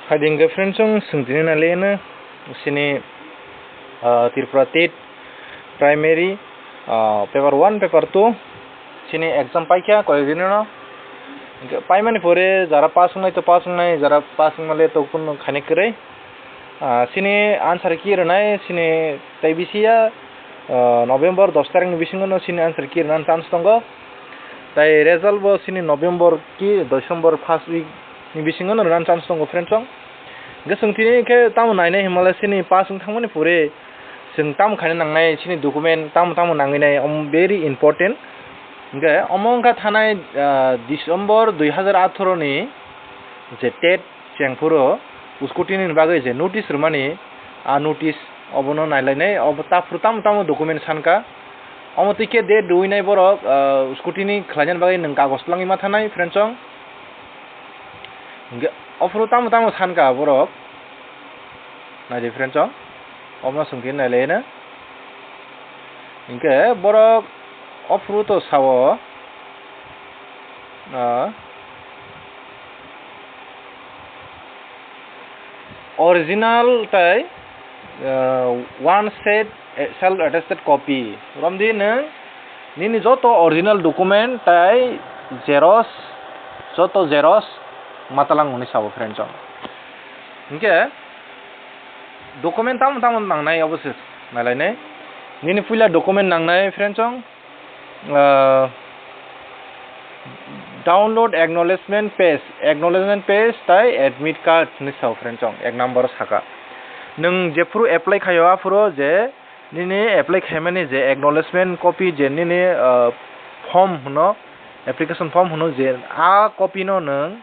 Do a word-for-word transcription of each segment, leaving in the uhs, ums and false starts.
Hai din khe friends, chwng swngtini nai le no sini, ah, Tripura TET primary, ah, paper one, paper two sini exam paikha koi din no. Hingke paimani pore jara pass wngnai to pass wngnai, jara pass wngma le to kunu khaini kwrwi. Ah, sini answer key rwnai sini tei bisi ya, ah, November dos tarikni bisingo no sini answer key rwnani chance tongo. Tai result bo sini November ki December first week ni bisingo no rwnani chance tongo friends chwng. Hingke chwng tini khe tamo nainai hinmale sini pass wng thangmani pore chwng tamo khaina nangnai sini document tamo tamo nangwi nai, omo very important. Hingke omo wngkha thanai, ah, December dui hazar atharo ni je TET chengphuru scrutiny ni bagwi je notice rwmani, a notice obono nailainai, obo taphuru tamo tamo document sanka. Omo twi khe date rwinai borok, ah, scrutiny khlainani bagwi nwng kagoj twlangwi ma thanai friends chwng. Hingke ophuru tamo tamo sanka borok. Naidi friends chwng. Omo swngkhe nailaino. Hingke borok ophuru to sao, ah, original tai, ah, one set self attested copy. Romdi nwng nini joto original document tai xerox, joto xerox matalang hwnwi sao friends chwng. Hingke document tamo tamo nangnai obo se nailainai. Nini puila document nangnai friends chwng, ah, download acknowledgement page, acknowledgement page tai admit card hwnwi sao friends chwng, ek number saka. Nwng jephuru apply khaio aphuru je nini apply khaimani je acknowledgement copy je nini, ah, form hwno, application form hwno je a copy no nwng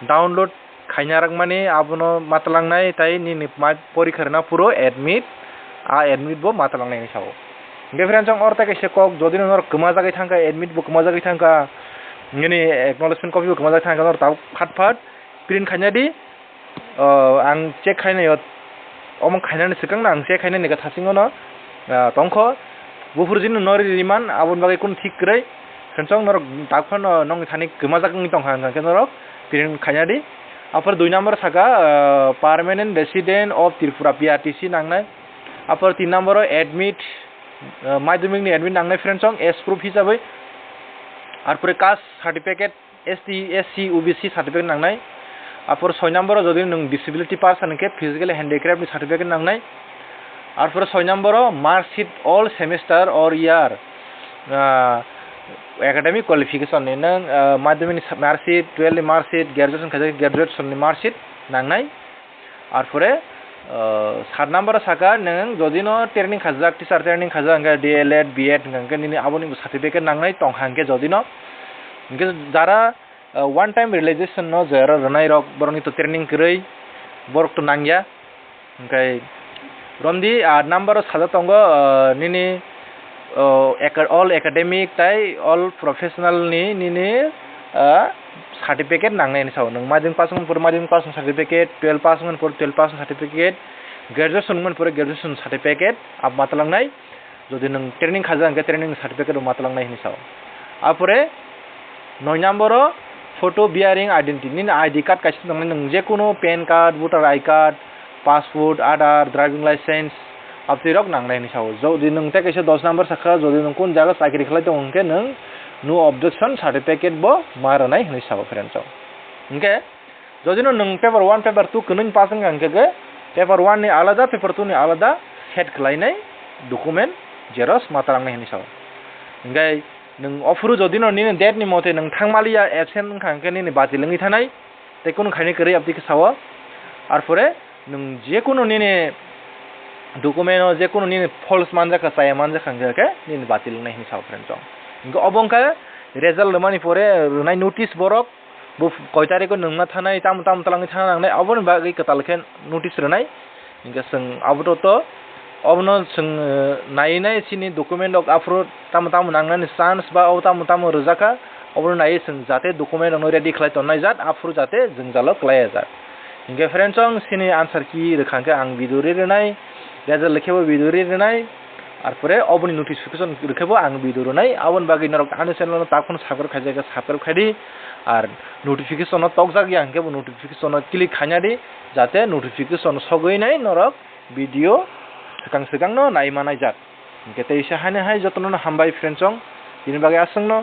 download khaina rwkmani abono matalangnai tai nini mai porikha rwna phuru admit, a admit bo matalangnai hinwi sao. Hingke friends chwng oro tei kaisa kok, jodi no norok kwmajagwi thangkha, admit bo kwmajagwi thangkha, nini acknowledgement copy bo kwmajagwi thangkha, norok tabuk phat phat print khaina di. O, ang check khainai o, omo khainani swkang no ang check khainani kha thasingo no, ah, tongkho. Buphuru jini no ri riman, aboni bagwi kunu thik kwrwi. Friends chwng norok tak phano nongni thani kwmajak wngwi tongkha, hwnkha khe norok print khaina di. Aphuru dui number saka, ah, permanent resident of Tripura, P R T C nangnai. Aphuru tin number o admit, ah, madhyamik ni admit nangnai friends chwng as proof hisabwi. Arpore caste certificate, S T, S C, O B C certificate nangnai. Arpore soi number o jodi nwng disability person hwnkhe physical handicraft ni certificate nangnai. Arpore soi number o mark sheet all semester or year, ah, academic qualification ni nwng, ah, madhyamik ni sa-, mark sheet, twelve ni mark sheet, graduation khaijak graduation ni mark sheet nangnai. Arpore, ah, sat number o saka nwng jodi no training khajak, teacher training khajak hwnkhe D L Ed, B Ed hwnkhe nini aboni certificate nangnai tongkha hwnkhe jodi no. Hwnkhe jara ah, one time realization no jera rwnai rok, borok ni to training kwrwi, borok to nangya. Hwnkhe romdi, ah, number o sajak tongo, ah, nini, oh, aca-, all academic tai all professional ni nini, ah, certificate nangnai hinwi sao. Nwng madhyamik pass wngmani pore madhyamik pass wng certificate, twelve pass wngmani pore twelve pass wng certificate, graduation wngmani pore graduation certificate, abo matalangnai. Jodi nwng training khaijak hwnkhe training certificate bo matalangnai hinwi sao. Arpore noi number o photo bearing identity, nini I D card kaisa nangnai, nwng jekunu pan card, voter I card, passport, Aadhaar, driving license, abtwi rok nangnai hinwi sao. Jodi nwng tei kaisa dos number sakha, jodi nwng kun jaga chakri khlai tongo hwnkhe nwng no objection certificate bo ma rwnai hinwi sao friends chwng. Hwnkhe jodi no nwng paper one, paper two kwnwi pass wngkha hwnkhe khe paper one ni alada, paper two ni alada set khlainai document xerox matalangnai hinwi sao. Hwnkhe nwng ophuru jodi no nini date ni mote nwng thangmaliya, absent wngkha hwnkhe nini batil wngwi thanai, tei kunu khaini kwrwi abtwi khe sao. Arpore nwng jekunu nini document o jekunu nini false manjakha, chaya manjakha hwnkhe khe nini batil wngnai hinwi sao friends chwng. Hwnkhe obo wngkha result rwmani pore rwnai notice borok. Bo koi tarikh o nwngna thanai, tamo tamo twlangwi thana nangnai, aboni bagwi kwtal khe notice rwnai. Hwnkhe chwng abo to, to, obono chwng, eh, naiwi nai chini document rok aphuru tamo tamo nangnani chance ba obo tamo tamo rwjakha, obono naiwi chwng jate document rokno ready khlai tonnai jat, aphuru jate jwngjalo kwlai ya jat. Hwnkhe friends, chwng chini answer key rwkha hwnkhe ang video ri rwnai, result khe bo video ri rwnai. Arpore oboni notification rwkhe bo ang video rwnai, aboni bagwi norok ani channel no tak phano subscribe khaijak khe subscribe khai di, ar notification no tokjak ya hwnkhe bo notification no click khaina di, jate notification sogwi nai norok video swkang swkang no nai manai jak. Hwnkhe teisa haino hai jotono no hambai friends song, tini bagwi aswk no.